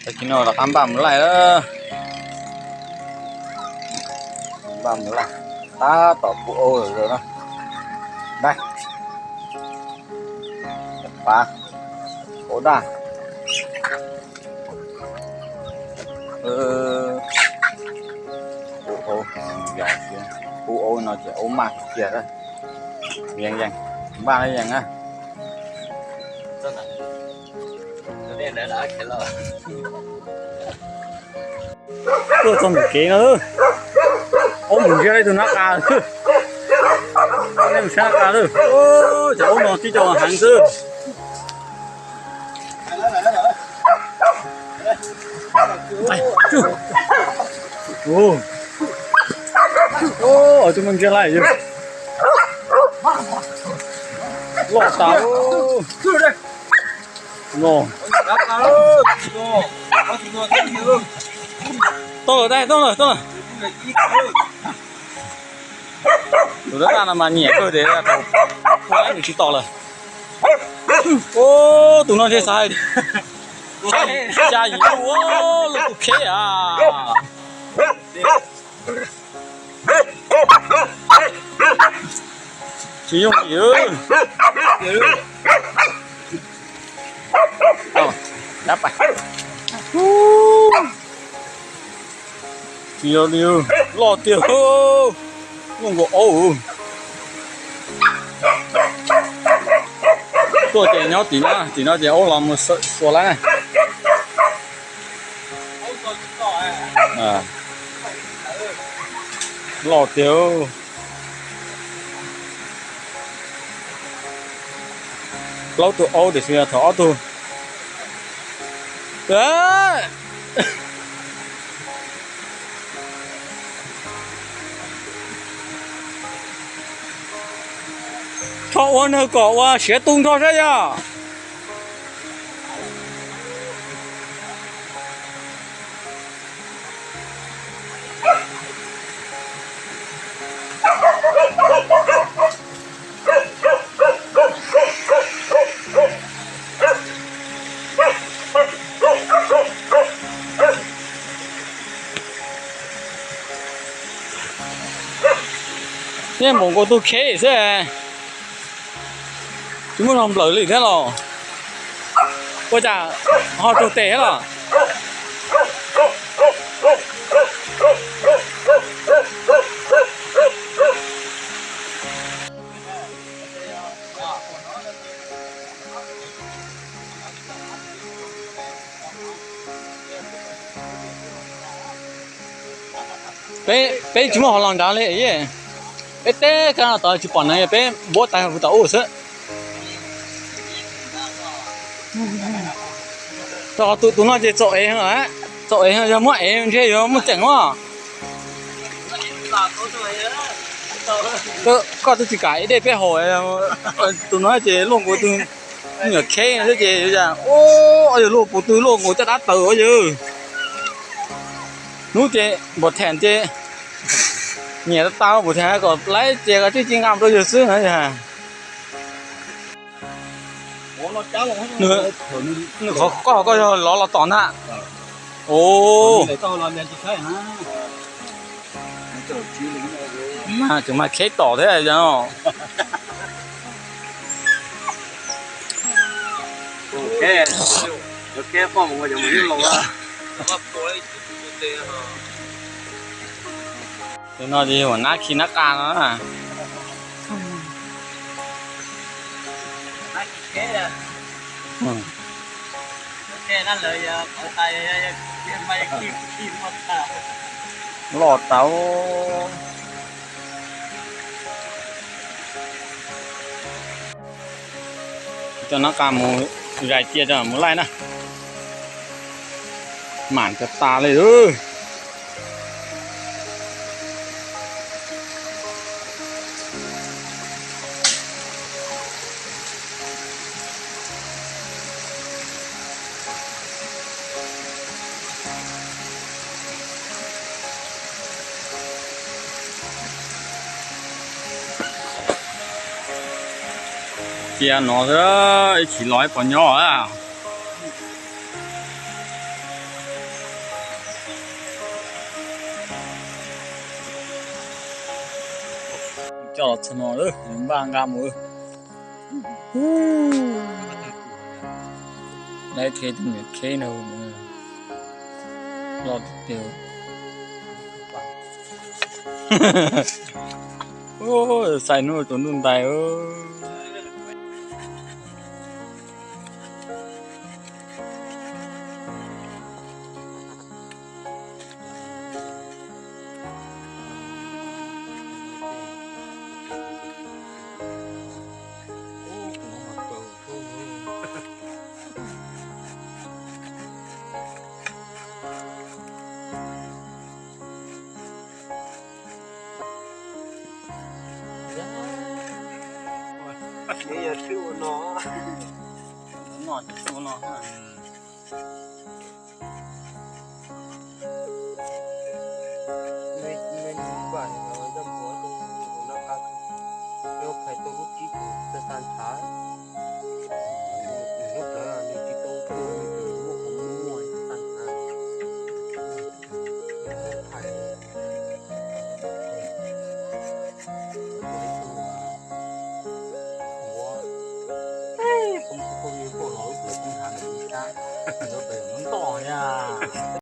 Tag kis no rov qab npaj mus laij, npaj mus laij, tab tom puv aub lawm na. Dai, pav, aub daj, puv aub, puv aub no ces aub maj tiag tiag. Yeej yeej, npaj yeej na. Tuaj txog ntawm kev no, aub mus ntsia ib tug nab qa, nej mus saib nab qa lawm. Cov aub no tib co heev xwb. Tus mus ntsia lawm, loj tas. Tau lawm, tau lawm, tau lawm. Tus dab daj no mas nyiam kawg tias thaum ua laib nws tsis tom lawm. Tus no ntshe xav hais tias ya yim lub, lub tus kheb a. Tsis yooj yim. Tsis yog li, loj tiag, luaj nkaus aub. Tuaj ces nyob tim no, tim no ces aub los mus xuas lawm. Loj tiag. Plaub tug aub tiam sis thaum ob tug. Rho ua nws kom ua siav tu nrho saib yog. Nyiam npaum nkaus tus kheb xwb. Tsis muaj zog nplawm li thiab los? Ua cas ho raug tes thiab los? Peb, peb tsis muaj hauv los nrad li. Peb teb kab no tod tsis pom neev, peb npuab tas hauv tom ub xwb. Tus, tus no ces txaus ev, txaus ev, yog muab ev ntshe yuav muaj ceem os. Koj twb tsis kam ev dej peb haus, tus no ces luaj nkaus tus nyuam kheb xwb ces yog luaj puv tw luaj nkaus caj dab taws yog. Hnub ces npam them ces nyiam tas npam them kom laib ces tsis ci nqa rau yawg xwb na yog. Nws qhov koj, koj yog lov los tom na. Ov, tseem mas kheb tom thiab. Tus no ces yog nab khi nab qa no. Loj tau. Coj nab qa mus zais cia coj mus laij na. Mam cov tas li. Cia no xwb, ib chim los ib pos nyob a. Coj los txog no lawm, npaj nqa mus. Lawv thiaj tus niam kheb no loj tiag tiag. Xais hnub rau ntuj ntais. Nws yog tswb ua no, no tswb ua no.